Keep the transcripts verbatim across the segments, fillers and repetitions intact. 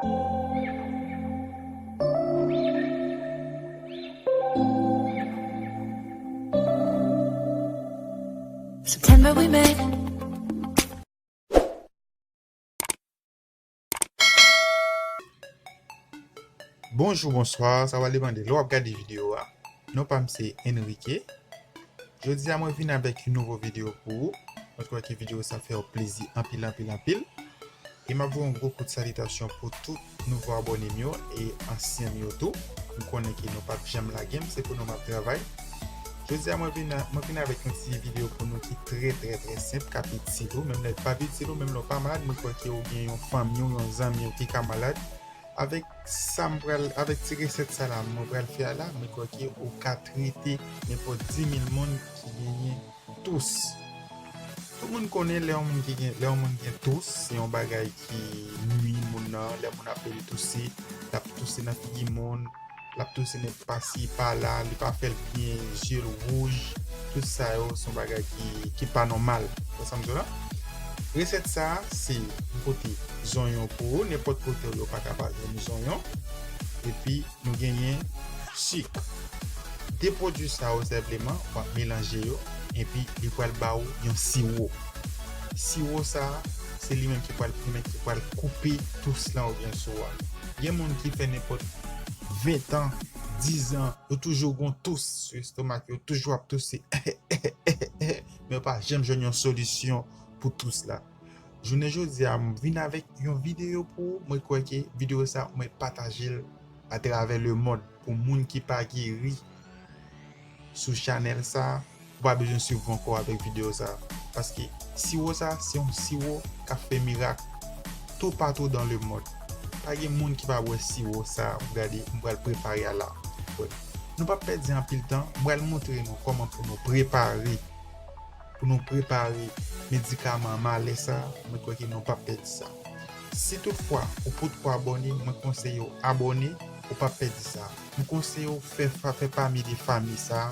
September we met. Bonjou, bonswa, sa va depann de lè w ap gade videyo a. Non pa m se Enrique. Jodi a mwen vin avèk yon nouvo videyo pou ou. Mwen kwè ke videyo sa fè w plezi anpil, anpil, anpil. E m ap voye yon gwo kout salitasyon pou tout nouvo abòne m yo e ansyen m yo tou. M konnen ke nou p ap janm lage m, se pou nou m ap travay. Jodi a mwen vin, mwen vin avèk yon ti videyo pou nou ki trè, trè, trè senp, k ap itil ou, menm lè l p ap itil ou, menm lè w pa malad, mwen kwè ke ou gen yon fanmi w, yon zanmi w ki ka malad. Avèk sa m pral, avèk ti resèt sa la, mwen pral fè a la, mwen kwè ke ou ka trete nenpòt dis mil moun ki genyen tous. Tout moun konnen lè yon moun ki gen, lè yon moun gen tous, se yon bagay ki nwi moun nan. Lè moun ap byen touse, l ap touse nan figi moun, l ap touse nèt pasi pa la, li pa fè l byen, zye l wouj. Tout sa yo se yon bagay ki, ki pa nòmal. Ou wè sa m di w la? Resèt sa a, se m pote zonyon pou ou, nenpòt kote w ye, ou pa ka pa jwenn zonyon. Epi, nou genyen sik. De pwodui sa yo senpleman, w ap melanje yo, epi li pral ba ou yon siwo. Siwo sa a, se li menm ki pral, li menm ki pral koupe tous lan oubyen sou a. Gen moun ki fè nenpòt ven tan, diz an, yo toujou gon tous sou estomak yo, toujou ap touse. Men yo pa janm jwenn yon solisyon pou tous la. Jounen jodi a, m vin avèk yon videyo pou ou. Mwen kwè ke videyo sa, mwen pataje l atravè lemonn pou moun ki pa geri sou chanèl sa. Ou pa bezwen swiv mwen ankò avèk videyo sa. Paske siwo sa, se yon siwo k ap fè mirak toupatou dan lemonn. Pa gen moun ki pa bwè siwo sa. Ou gade, m pral prepare a la. Nou p ap pèdi anpil tan. M pral montre nou kòman pou nou prepare pou nou prepare medikaman malè sa, mwen kwè ke nou p ap pèdi sa. Si toutfwa ou potko abòne, mwen konseye w abòne, ou p ap pèdi sa. Mwen konseye w fè, fè pami de fanmi sa,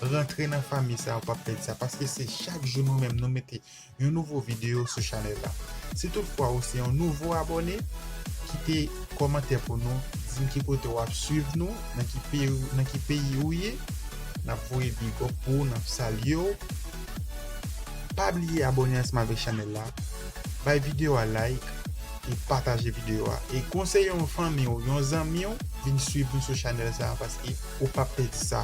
rantre nan fanmi sa, ou p ap pèdi sa. Paske se chak jou nou menm nou mete yon nouvo videyo sou chanèl la. Si toutfwa ou se yon nouvo abòne, kite kòmantè pou nou, di n ki kote w ap swiv nou, nan ki peyi, nan ki peyi ou ye. N ap voye big up pou ou, n ap salye w. Pa bliye abòne ansanm avèk chanèl la, bay videyo a like e pataje videyo a. E konseye yon fanmi w, yon zanmi w vin swiv nou sou chanèl sa a paske ou p ap pèdi sa.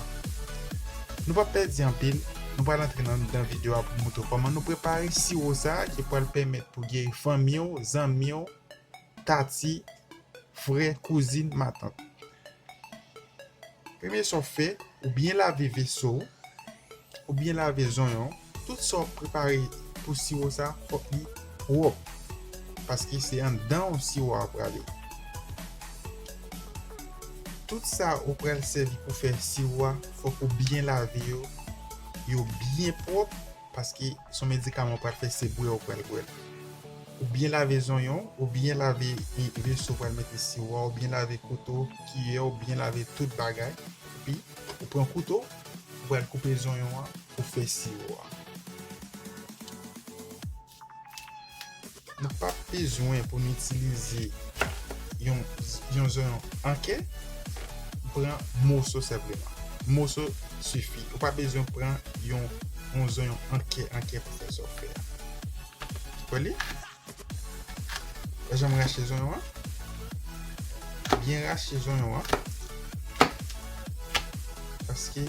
Nou p ap pèdi anpil, nou pral antre nan, nan videyo a pou montre w kòman nou prepare siwo sa a ki pral pèmèt pou geri fanmi w, zanmi w, tati, frè, kouzin, matant. Premye sa w fè, ou byen lave veso w, ou byen lave zonyon w. Tout sa w ap prepare pou siwo sa, fòk li pwòp. Paske se anndan w siwo a prale. Tout sa ou pral sèvi pou fè siwo a, fòk ou byen lave yo, yo byen pwòp, paske se yon medikaman ou pral fè, se bwè ou pral bwè l. Ou byen lave zonyon, ou byen lave, e, veso ou pral mete siwo a, ou byen lave kouto, kiyè, ou byen lave tout bagay. Epi, ou pran kouto, ou pral koupe zonyon an pou fè siwo a. Nou p ap bezwen pou nou itilize yon, yon zonyon an kè. Pran moso senpleman. Moso sifi. Ou pa bezwen pran yon, yon zonyon an kè, an kè pou fè sa w fè a. Wè li? Wè jan m rache zonyon an? Byen rache zonyon an. Paske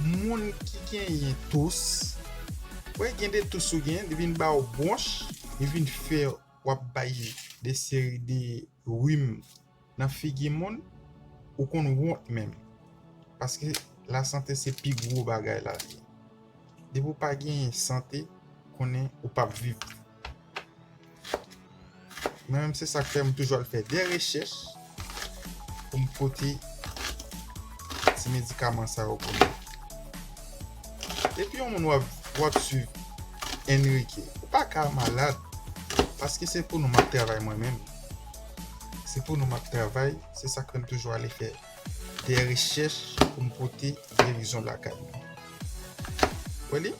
moun ki genyen tous, wè gen de tous ou gen, li vin ba w bwonch, li vin fè w ap bay de seri de rim nan figi moun, ou konn wont menm. Paske lasante se pi gwo bagay la ye. Depi w pa genyen sante, konnen ou p ap viv. Mwen menm, se sa k fè m toujou al fè de rechèch pou m pote ti medikaman sa yo pou nou. Depi yon moun w ap, w ap swiv Enrique, ou pa ka malad, paske se pou nou m ap travay mwen menm. Se pou nou m ap travay, se sa k fè m toujou ale fè de rechèch pou m pote gerizon lakay mwen. Wè li?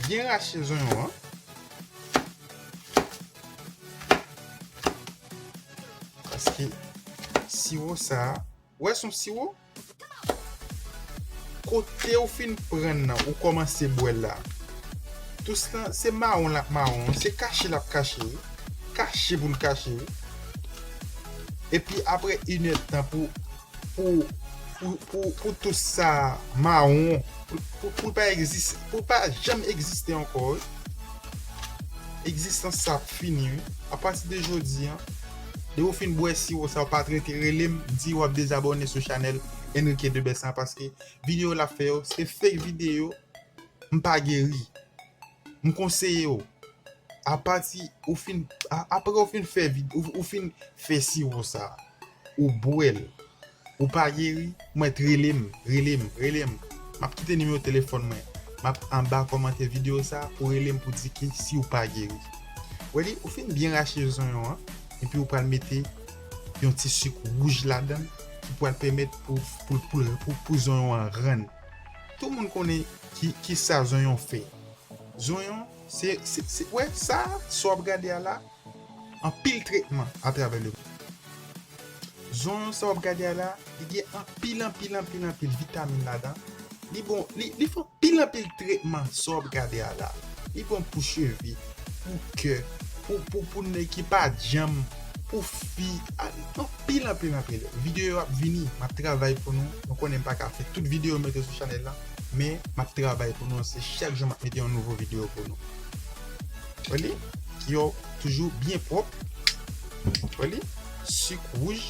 Byen rache zonyon an. Paske siwo sa a, ou wè se yon siwo? Kote ou fin pran nan, ou kòmanse bwè l la. Tous lan, se mawon l ap mawon, se kache l ap kache, wi. Kache pou l kache, wi. Epi apre inèdtan pou, pou, pou, pou, pou tous sa mawon, pou, pou, pou l pa egzis-, pou l pa janm egziste ankò, wi. Egzistans sa ap fini, wi. Apati de jodi a, depi ou fin bwè siwo sa, ou pa t rete rele m, di w ap dezabòne sou chanèl Enrique Debest la, paske videyo l ap fè yo, se fake videyo, m pa geri. M konseye w, apati ou fin, a-, apre ou fin fè vid-, ou, ou fin fè siwo sa, ou bwè l, ou pa geri, ou mèt rele m, rele m, rele m. M ap kite nimewo telefòn mwen. M ap anba kòmantè videyo sa pou rele m pou di ke si ou pa geri. Wè li, ou fin byen rache zonyon an, epi ou pral mete yon ti sik wouj ladan l ki pral pèmèt pou, pou, pou, pou, pou zonyon an rann. Tout moun konnen ki, ki sa zonyon fè. Zonyon, se, se, se, wè, sa, sa w ap gade a la, anpil tretman atravè lemonn. Zonyon sa w ap gade a la, li gen anpil, anpil, anpil, anpil vitamin ladan. Li bon, li, li fè anpil, anpil tretman sa w ap gade a la. Li bon pou cheve, pou kè, pou, pou, pou nèg ki pa djanm, pou fi, a, anpil, anpil, anpil. Videyo yo ap vini, m ap travay pou nou. Nou konnen m pa ka fè tout videyo yo mete sou chanèl la, men m ap travay pou nou. Se chak jou m ap mete yon nouvo videyo pou nou. Wè li, yo toujou byen pwòp. Wè li, sik wouj.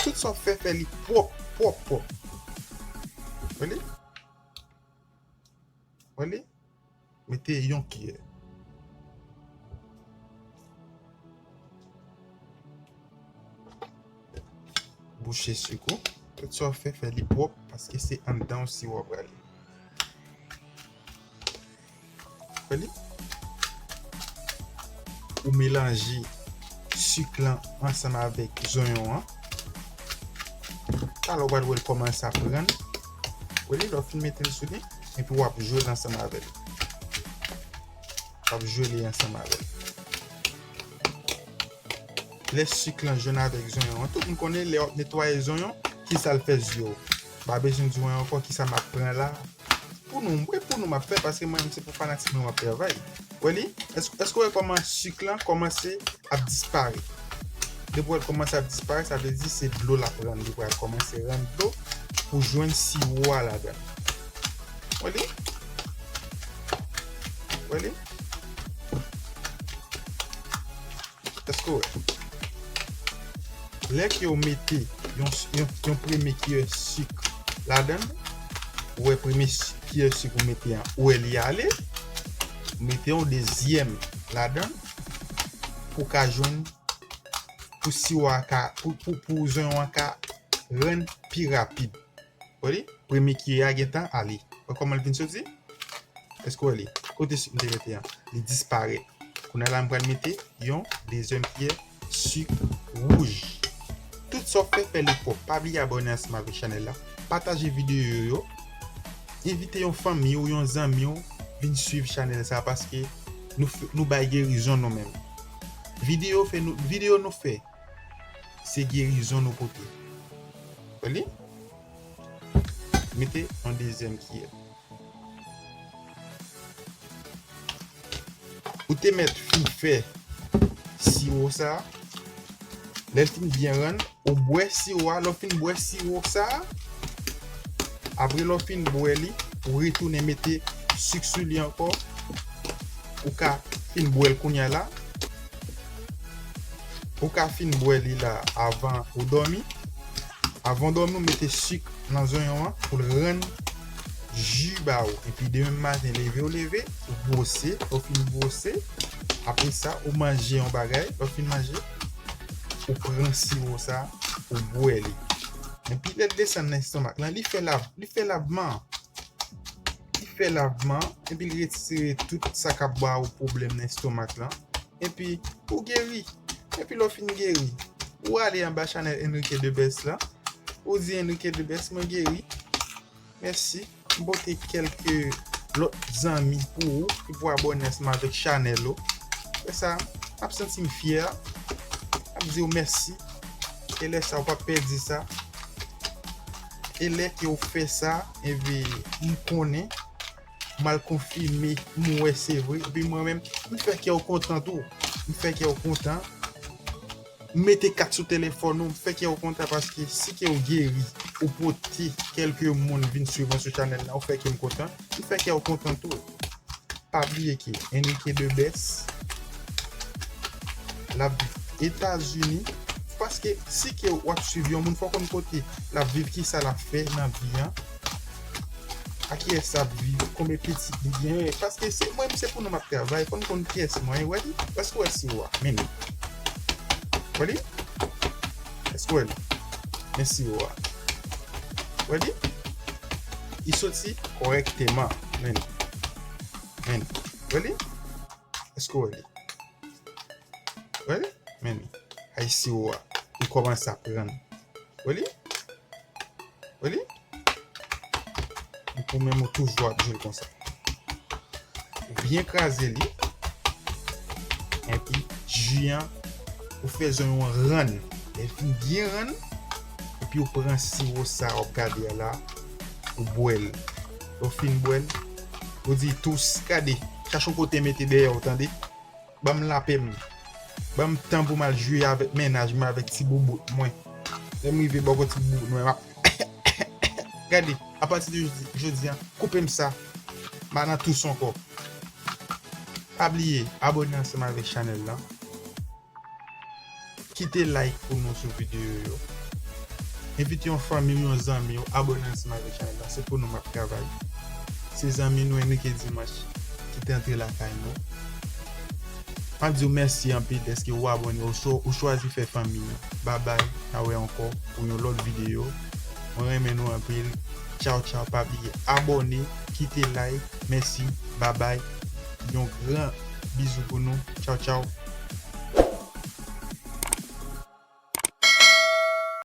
Tout sa w fè, fè li pwòp, pwòp, pwòp. Wè li? Wè li? Mete yon kiyè. Bouche sik ou. Tout sa w fè, fè li pwòp, paske se anndan w siwo a prale. Wè li? Ou melanje sik lan ansanm avèk zonyon an. Talè w pral wè l kòmanse ap rann. Wè li, lè w fin mete l sou li, epi w ap jwe l ansanm avè l. W ap jwe li ansanm avè l. Lè sik lan jwenn avèk zonyon an, tout moun konnen lè w ap netwaye zonyon, ki sa l fè zye w. Pa bezwen di w ankò ki sa m ap pran la. Pou nou, e pou nou m ap fè, paske mwen menm se pou fanatik mwen m ap travay. Wè li? Èske, èske w wè kòman sik lan kòmanse ap disparèt? Depi w wè l kòmanse ap disparèt, sa vle di se dlo l ap rann. Li pral kòmanse rann dlo pou jwenn siwo a ladan l. Wè li? Wè li? Èske w wè? Lè ke w mete yon, yon, yon premye kiyè sik ladan l, ou wè premye si-, kiyè sik ou mete an, ou wè li ale, ou mete yon dezyèm ladan l pou w ka jwenn, pou siwo a ka, pou, pou, pou zonyon an ka rann pi rapid. Wè li? Premye kiyè a gentan ale. Wè kòman l vin soti? Èske w wè li? Kote sik m te mete an? Li disparèt. Kounye a la, m pral mete yon dezyèm kiyè sik wouj. Tout sa w fè, fè li pwòp. Pa bliye abòne ansanm avèk chanèl la. Pataje videyo yo. Envite yon fanmi w, yon zanmi w vin swiv chanèl sa, paske nou f-, nou bay gerizon nou menm. Videyo fè nou, videyo nou fè, se gerizon nou pote. Wè li? Mete yon dezyèm kiyè. Ou te mèt fin fè siwo sa. Lè l fin byen rann, ou bwè siwo a. Lè w fin bwè siwo sa, apre lè w fin bwè li, ou retounen mete sik sou li ankò. Ou ka fin bwè l kounye a la. Ou ka fin bwè li la avan ou dòmi. Avan w dòmi, ou mete sik nan zonyon an pou l rann ji ba ou. Epi demen maten, leve w leve, ou bwose, ou fin bwose. Apre sa, ou manje yon bagay, ou fin manje, ou pran siwo sa, ou bwè li. Epi lè l desann nan estomak lan, li fè lav, li fè lavman. Li fè lavman, epi l retire tout sa k ap ba ou pwoblèm nan estomak lan. Epi, ou geri. Epi lè w fin geri, ou ale anba chanèl Enrique Debest la, ou di, "Enrique Debest, mwen geri. Mèsi." M pote kèlke lòt zanmi pou ou ki pou abòne ansanm avèk chanèl ou. Fè sa, M ap santi m fyè, m ap di w mèsi. E lè sa, ou p ap pèdi sa. E lè ke w fè sa, enben, m konnen, m al konfime, m wè se vre. Epi mwen menm, m fè kè w kontan tou. M fè kè w kontan. M mete kat sou telefòn ou, m fè kè w kontan paske si ke w geri, ou pote kèlke moun vin swiv mwen sou chanèl la, ou fè kè m kontan. M fè kè w kontan tou. Pa bliye ke Enrique de Best, l ap viv Etazini. Paske si ke w ap swiv yon moun, fò w konn kote l ap viv, kisa l ap fè nan vi an, a kiyès l ap viv, konbyen pitit li genyen. Paske se mwen, se pou nou m ap travay, fò n konn kiyès mwen ye. Wè li? Èske w wè siwo a? Men li. Wè li? Èske w wè li? Men siwo a. Wè li? Li soti kòrèkteman. Men li. Men li. Wè li? Èske w wè li? Wè li? Men li. Ay siwo a. Li kòmanse ap rann. Wè li? Wè li? Pou menm ou toujou ap jwe l konsa. Ou byen kraze li. Epi ji an, ou fè zòn yon rann. Lè l fin byen rann, epi ou pran siwo sa w ap gade a la, ou bwè l. Lè w fin bwè l, ou di tous, gade, chache yon kote mete dèyè w, tande. Ban m lapè m. Ban m tan pou m al jwe avèk mennaj mwen, avèk ti boubout mwen. Lè m rive bò kote ti boubout mwen, m ap gade, apati de jodi, jodi a, koupe m sa. M pa nan tous ankò. Pa bliye, abòne ansanm avèk chanèl la. Kite like pou nou sou videyo yo. Envite yon fanmi w, yon zanmi w, abòne ansanm avèk chanèl la. Se pou nou m ap travay. Se zanmi nou Enrique Dimanche ki te antre lakay nou. M ap di w mèsi anpil dèske w abòne, ou cho-, ou chwazi fè fanmi nou. Babay, n a wè ankò pou yon lòt videyo. Mwen renmen nou anpil. Tchaw, tchaw, pa bliye abòne, kite like. Mèsi, babay. Yon gran bizou pou nou. Tchaw, tchaw.